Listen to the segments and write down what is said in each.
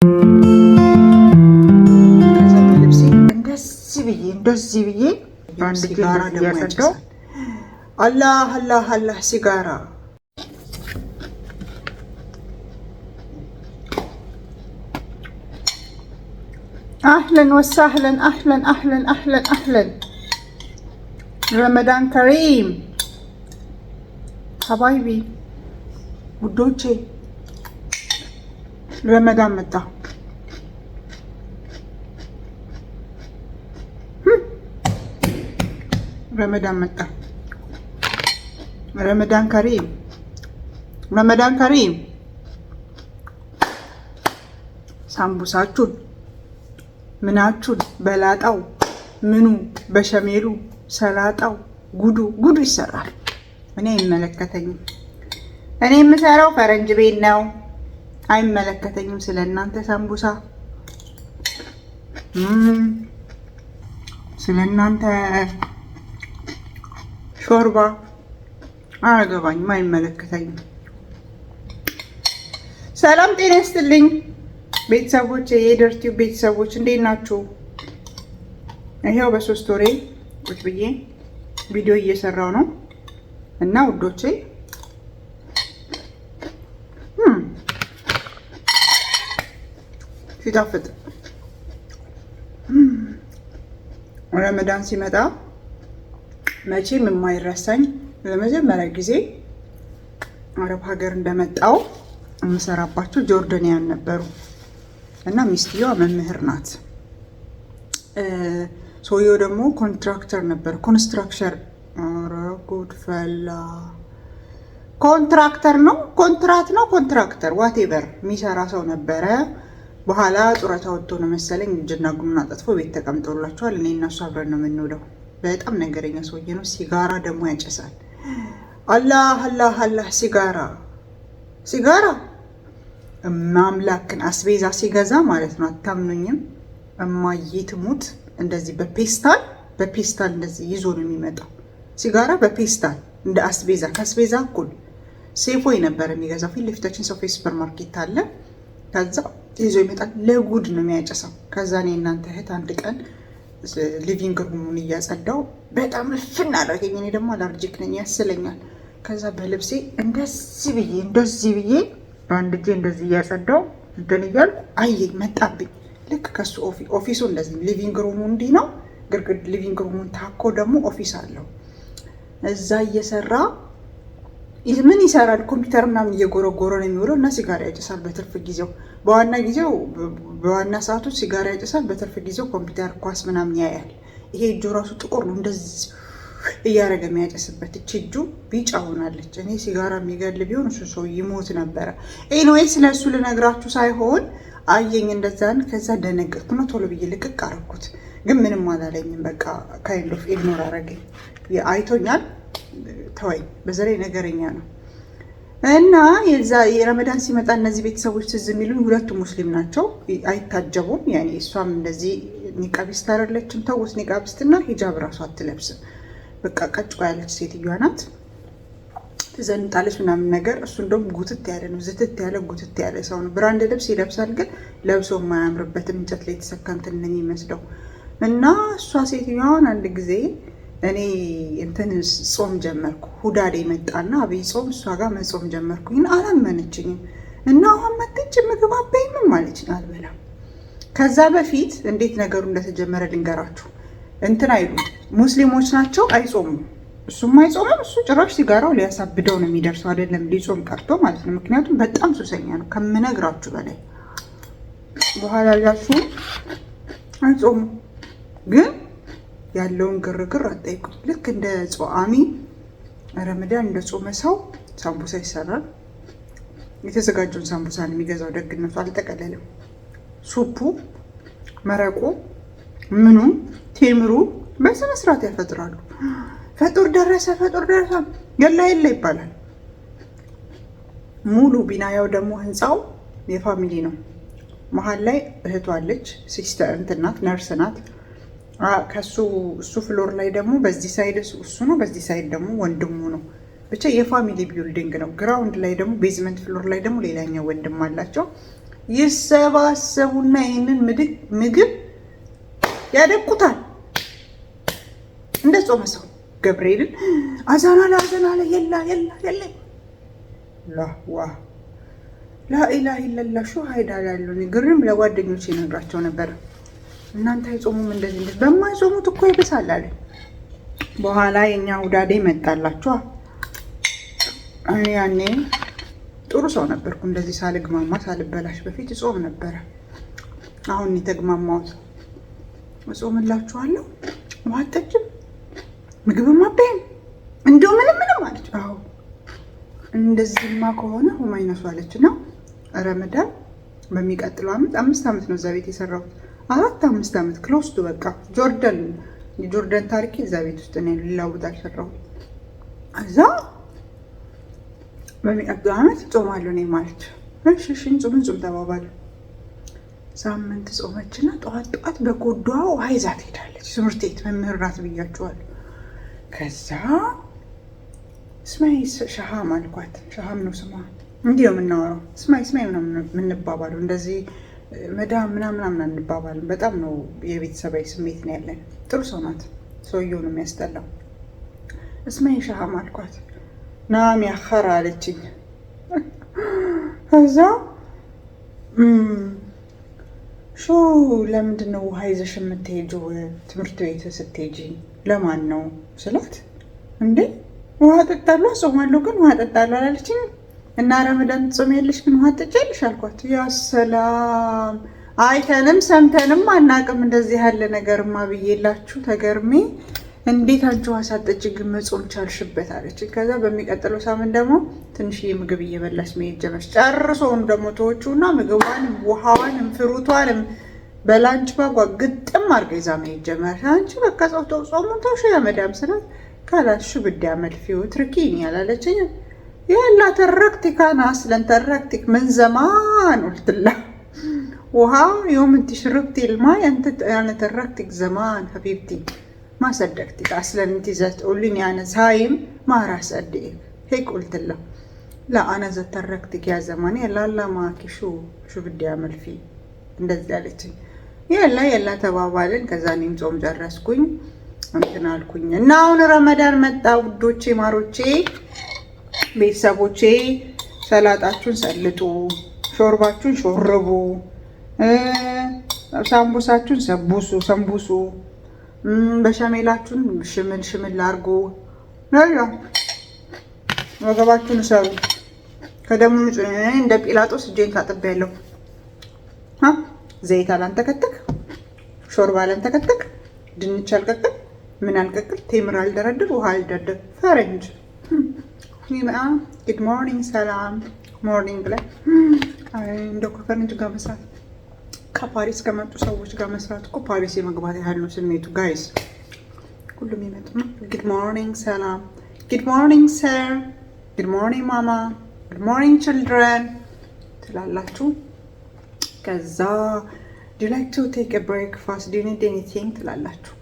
ከዛ በልብሴ እንደዚህ ብዬ እንደዚህ ብዬ በአንድ እጄ ሲጋራ እንደዚህ ደግሞ እያጸዳው ያጨሳል። አላህ አላህ አላህ ሲጋራ። أهلا وسهلا أهلا أهلا أهلا أهلا، رمضان كريم حبايبي ውዶቼ፣ ረመዳን መጣ። ረመዳን መጣ። رمضان كريم، رمضان كريم። ሳምቡሳችሁን ምናችሁን በላጣው ምኑ በሸሜሉ ሰላጣው ጉዱ ጉዱ ይሰራል። እኔ አይመለከተኝም። እኔ የምሰራው ፈረንጅ ቤት ነው። አይመለከተኝም ስለ እናንተ ሳምቡሳ፣ ስለ እናንተ ሾርባ አያገባኝም፣ አይመለከተኝም። ሰላም ጤና ይስጥልኝ ቤተሰቦች፣ የደርቲው ቤተሰቦች እንዴት ናችሁ? ይሄው በ3 ወሬ ቁጭ ብዬ ቪዲዮ እየሰራው ነው እና ውዶቼ፣ ሲጣፍጥ። ረመዳን ሲመጣ መቼም የማይረሳኝ ለመጀመሪያ ጊዜ አረብ ሀገር እንደመጣው የምሰራባቸው Jordanian ነበሩ እና ሚስትየዋ መምህር ናት። ሰውየው ደግሞ contractor ነበር። Constructor፣ ኧረ ጉድ ፈላ። Contractor ነው፣ ኮንትራት ነው፣ contractor whatever የሚሰራ ሰው ነበረ። በኋላ ጡረታ ወጥቶ ነው መሰለኝ እጅና እግሩን አጣጥፎ ቤት ተቀምጦላቸዋል። እኔ እና እሱ አብረን ነው የምንውለው። በጣም ነገረኛ ሰውዬ ነው። ሲጋራ ደግሞ ያጨሳል። አላህ አላህ አላህ ሲጋራ ሲጋራ እማምላክን አስቤዛ ሲገዛ ማለት ነው። አታምኑኝም? እማዬ ትሙት እንደዚህ በፔስታል በፔስታል እንደዚህ ይዞ ነው የሚመጣው። ሲጋራ በፔስታል እንደ አስቤዛ፣ ከአስቤዛ እኩል Safeway ነበር የሚገዛው። ፊት ለፊታችን Safeway ሱፐር ማርኬት አለ። ከዛ ይዞ ይመጣል። ለጉድ ነው የሚያጨሰው። ከዛ እኔ እናንተ እህት አንድ ቀን living room ኡን እያጸዳው በጣም እፍን አደረገኝ። እኔ ደግሞ allergic ነኝ፣ ያስለኛል። ከዛ በልብሴ እንደዚህ ብዬ እንደዚህ ብዬ በአንድ እጄ እንደዚህ እያጸዳው እንትን እያልኩ አየኝ፣ መጣብኝ። ልክ ከሱ office ኡ እንደዚህ living room ኡ እንዲህ ነው። ግርግድ living room ኡን ታኮ ደግሞ office አለው። እዛ እየሰራ ምን ይሰራል? ኮምፒውተር ምናምን እየጎረጎረ ነው የሚውለው እና ሲጋራ ያጨሳል በትርፍ ጊዜው። በዋና ጊዜው በዋና ሰዓቱ ሲጋራ ያጨሳል። በትርፍ ጊዜው ኮምፒውተር፣ ኳስ ምናምን ያያል። ይሄ እጁ ራሱ ጥቁር ነው፣ እንደዚህ እያደረገ የሚያጨስበት እች እጁ ቢጫ ሆናለች። እኔ ሲጋራ የሚገል ቢሆን እሱ ሰው ይሞት ነበረ። Anyway ስለ እሱ ልነግራችሁ ሳይሆን አየኝ እንደዛን። ከዛ ደነገጥኩና ቶሎ ብዬ ልቅቅ አረኩት። ግን ምንም አላለኝም። በቃ kind of ignore አረገኝ። አይቶኛል፣ ተወኝ። በዛ ላይ ነገረኛ ነው እና የዛ የረመዳን ሲመጣ እነዚህ ቤተሰቦች ትዝ የሚሉኝ ሁለቱ ሙስሊም ናቸው፣ አይታጀቡም። ያኔ እሷም እንደዚህ ኒቃቢስት አይደለችም። ተውት፣ ኒቃቢስትና ሂጃብ ራሱ አትለብስም። በቃ ቀጭ ያለች ሴትዮዋ ናት። ትዘንጣለች ምናምን ነገር። እሱ እንደውም ጉትት ያለ ነው፣ ዝትት ያለ ጉትት ያለ ሰው ነው። Brand ልብስ ይለብሳል፣ ግን ለብሶ የማያምርበትን እንጨት ላይ የተሰካ እንትን ነው የሚመስለው። እና እሷ ሴትዮዋን አንድ ጊዜ እኔ እንትን ጾም ጀመርኩ። ሁዳዴ መጣና አብይ ጾም እሷ ጋር መጾም ጀመርኩኝ። አላመነችኝም እና አሁን መጥቼ ምግብ አበይምም አለችኝ። አልበላም። ከዛ በፊት እንዴት ነገሩ እንደተጀመረ ልንገራችሁ። እንትን አይሉ ሙስሊሞች ናቸው፣ አይጾሙም። እሱም አይጾምም። እሱ ጭራሽ ሲጋራው ሊያሳብደው ነው የሚደርሰው፣ አይደለም ሊጾም ቀርቶ ማለት ነው። ምክንያቱም በጣም ሱሰኛ ነው ከምነግራችሁ በላይ። በኋላ ያሱ አይጾሙም፣ ግን ያለውን ግርግር አጠይቁኝ። ልክ እንደ ጾአሚ ረመዳን እንደ ጾመ ሰው ሳምቡሳ ይሰራል። የተዘጋጀውን ሳምቡሳ ነው የሚገዛው። ደግነቱ አልጠቀለልም። Soup ኡ፣ መረቁ፣ ምኑ፣ ቴምሩ በስነ ስርዓት ያፈጥራሉ። ፈጡር ደረሰ፣ ፈጡር ደረሰ፣ የላ የለ ይባላል። ሙሉ ቢናያው ደግሞ ህንፃው የ family ነው። መሀል ላይ እህቷ አለች፣ sister እንትን ናት፣ ነርስ ናት። ከሱ እሱ floor ላይ ደግሞ በዚህ side እሱ ነው፣ በዚህ side ደግሞ ወንድሙ ነው። ብቻ የ family building ነው። Ground ላይ ደግሞ basement floor ላይ ደግሞ ሌላኛው ወንድም አላቸው። ይሰባሰቡና ይህንን ምግብ ያደቁታል። እንደ ጾመ ሰው ገብርኤልን አዛን አለ፣ አዛን አለ፣ يلا يلا يلا ላ ዋ لا إله إلا الله شو هيدا ያሉ ግርም ለጓደኞች ይነግራቸው ነበር። እናንተ አይጾሙም እንደዚህ እንደዚህ በማይጾሙት እኮ ይብሳል አለ። በኋላ የኛ ውዳዴ መጣላችኋ። ያኔ ጥሩ ሰው ነበርኩ። እንደዚህ ሳልግማማ ሳልበላሽ በፊት እጾም ነበረ። አሁን የተግማማሁት እጾምላችኋለሁ። ውሃ አትጠጭም፣ ምግብም አበይም፣ እንደው ምንም ምንም አለች። አዎ እንደዚህማ ከሆነ ሁማይነሱ አለች ነው። ረመዳን በሚቀጥለው አመት 5 ዓመት ነው እዛ ቤት የሰራሁት። 4 5 ዓመት close to በቃ ጆርደን የጆርደን ታሪኬ እዛ ቤት ውስጥ ነው። ሌላ ቦታ አልሰራሁም። እዛ በሚቀጥለው አመት ጾማለሁ እኔ ማለች። እሺ እሺ እንጹም እንጹም ተባባሉ። ሳምንት ጾመችና ጠዋት ጠዋት በኮዷ ውሃ ይዛ ትሄዳለች። ትምህርት ቤት መምህር ናት ብያችኋለሁ። ከዛ اسمعي ሸሃም አልኳት። ሸሃም ነው ስሟ። እንዲህ ነው የምናወራው። اسمعي اسمعي ምናምን የምንባባለው፣ እንደዚህ መዳም ምናምን ምናምን አንባባልም። በጣም ነው የቤተሰባዊ ስሜት ነው ያለን። ጥሩ ሰው ናት። ሰውየው ነው የሚያስጠላው። اسمعي ሸሃም አልኳት። نعم يا خرا አለችኝ። ከዛ شو ለምንድን ነው ውሃ ይዘሽ የምትሄጂው ትምህርት ቤት ስትሄጂ ለማን ነው ስላት፣ እንዴ ውሃ ጠጣለሁ፣ ጾማለሁ ግን ውሃ ጠጣለሁ አላለችኝ። እና ረመዳን ትጾሚያለሽ ግን ውሃ ትጠጫለሽ አልኳት። يا سلام አይተንም ሰምተንም አናቅም እንደዚህ ያለ ነገርማ ብዬላችሁ ተገርሜ፣ እንዴት አንቺ ውሃ ሳትጠጪ ግን መጾም ቻልሽበት አለች። ከዛ በሚቀጥለው ሳምንት ደግሞ ትንሽዬ ምግብ እየበላች መሄድ ጀመረች። ጨርሶውን ደግሞ ተወችውና ምግቧንም ውሃዋንም fruit ቷንም በ lunch bag ጓ ግጥም አድርጋ ይዛ መሄድ ጀመረች። አንቺ በቃ ጾሙን ተውሽ يا مدام ስላት خلاص شو بدي أعمل فيه اتركيني አላለችኝ። يلا تركتك أنا أصلا تركتك من زمان قلت لها ውሃ يوم انت شربتي الماء انت انا تركتك زمان حبيبتي، ما صدقتك اصلا، انت اذا تقوليني انا صايم ما راح اصدقك، هيك قلت لها. لا انا اذا تركتك يا زمان يلا الله معك، شو بدي اعمل فيه እንደዚህ አለችኝ። يلا يلا ተባባልን። ከዛ እኔም ጾም ጨረስኩኝ እንትን አልኩኝ እና አሁን ረመዳን መጣ። ውዶቼ ማሮቼ ቤተሰቦቼ ሰላጣችሁን ሰልጡ፣ ሾርባችሁን ሾርቡ፣ ሳምቡሳችሁን ሰቡሱ ሰንቡሱ፣ በሸሜላችሁን ሽምል ሽምል አድርጉ፣ ወገባችሁን እሰሩ። ከደሙ ንጹህ እንደ ጲላጦስ እጄን ታጥቤያለሁ። ዘይት አላንተከትክ፣ ሾርባ አላንተከትክ፣ ድንች አልቀቅል፣ ምን አልቀቅል፣ ቴምር አልደረድር፣ ውሃ አልደርድር። ፈረንጅ good morning ሰላም morning ላይ እንደው ከፈረንጅ ጋር መስራት፣ ከፓሪስ ከመጡ ሰዎች ጋር መስራት እኮ ፓሪስ የመግባት ያህል ነው ስሜቱ። Guys ሁሉም ይመጡ ነው። Good morning ሰላም፣ good morning sir፣ good morning mama፣ good morning children ትላላችሁ። ከዛ do like to take breakfast, do need anything ትላላችሁ።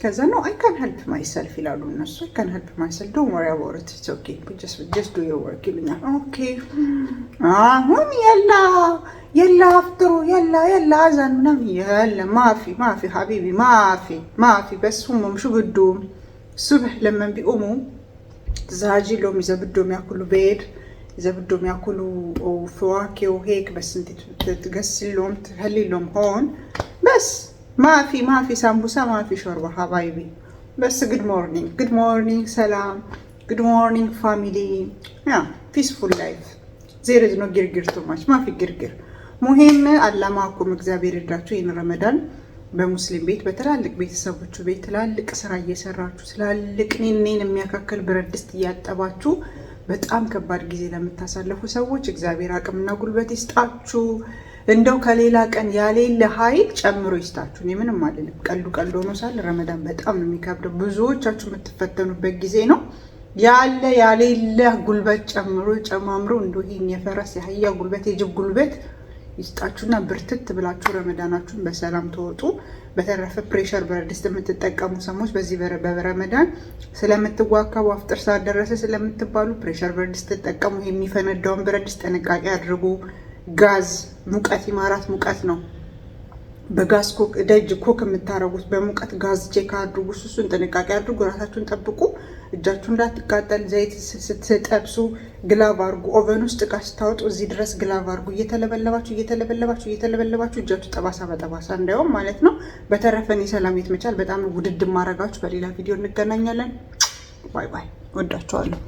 ከዛ no, I can help myself ይላሉ እነሱ። I can help myself, don't worry about it, it's okay, just do your work ይሉኛል። Okay አሁን يلا يلا አፍጥሩ يلا يلا አዛን ምናምን يلا مافي مافي حبيبي مافي مافي بس هم شو بدهم الصبح لما بيقوموا تزعجي لهم اذا بدهم ياكلوا بيض، اذا بدهم ياكلوا فواكه وهيك، بس انت تغسل لهم تهلي لهم هون، بس مافي مافي سمبوسه مافي شوربه حبايبي، بس good morning, good morning ሰላም፣ good morning family, yeah, peaceful life, there is no ግርግር too much, مافي ግርግር። مهم الله معكم እግዚአብሔር ይርዳችሁ። ይህን ረመዳን በሙስሊም ቤት በትላልቅ ቤተሰቦቹ ቤት ትላልቅ ስራ እየሰራችሁ፣ ትላልቅ ኔኔን የሚያካክል ብረት ድስት እያጠባችሁ በጣም ከባድ ጊዜ ለምታሳልፉ ሰዎች እግዚአብሔር አቅምና ጉልበት ይስጣችሁ። እንደው ከሌላ ቀን ያሌለ ኃይል ጨምሮ ይስጣችሁ። እኔ ምንም አልልም። ቀሉ ቀልድ ሆኖ ሳለ ረመዳን በጣም ነው የሚከብደው። ብዙዎቻችሁ የምትፈተኑበት ጊዜ ነው። ያለ ያሌለ ጉልበት ጨምሮ ጨማምሮ እንደው ይሄን የፈረስ የአህያ ጉልበት የጅብ ጉልበት ይስጣችሁና ብርትት ብላችሁ ረመዳናችሁን በሰላም ተወጡ። በተረፈ pressure ብረት ድስት የምትጠቀሙ ሰዎች በዚህ በረመዳን ስለምትዋከቡ፣ አፍጥር ሰዓት ደረሰ ስለምትባሉ pressure ብረት ድስት ትጠቀሙ። የሚፈነዳውን ብረት ድስት ጥንቃቄ አድርጉ። ጋዝ ሙቀት ኢማራት ሙቀት ነው። በጋዝ cook ደጅ cook የምታደርጉት በሙቀት ጋዝ check አድርጉ። እሱን ጥንቃቄ አድርጉ። ራሳችሁን ጠብቁ። እጃችሁ እንዳትቃጠል። ዘይት ስትጠብሱ glove አድርጉ። Oven ውስጥ እቃ ስታወጡ እዚህ ድረስ glove አድርጉ። እየተለበለባችሁ እየተለበለባችሁ እየተለበለባችሁ እጃችሁ ጠባሳ በጠባሳ እንዳይሆን ማለት ነው። በተረፈ እኔ ሰላም የትመቻል በጣም ውድድ ማድረጋችሁ። በሌላ ቪዲዮ እንገናኛለን። Bye bye። ወዳችኋለሁ።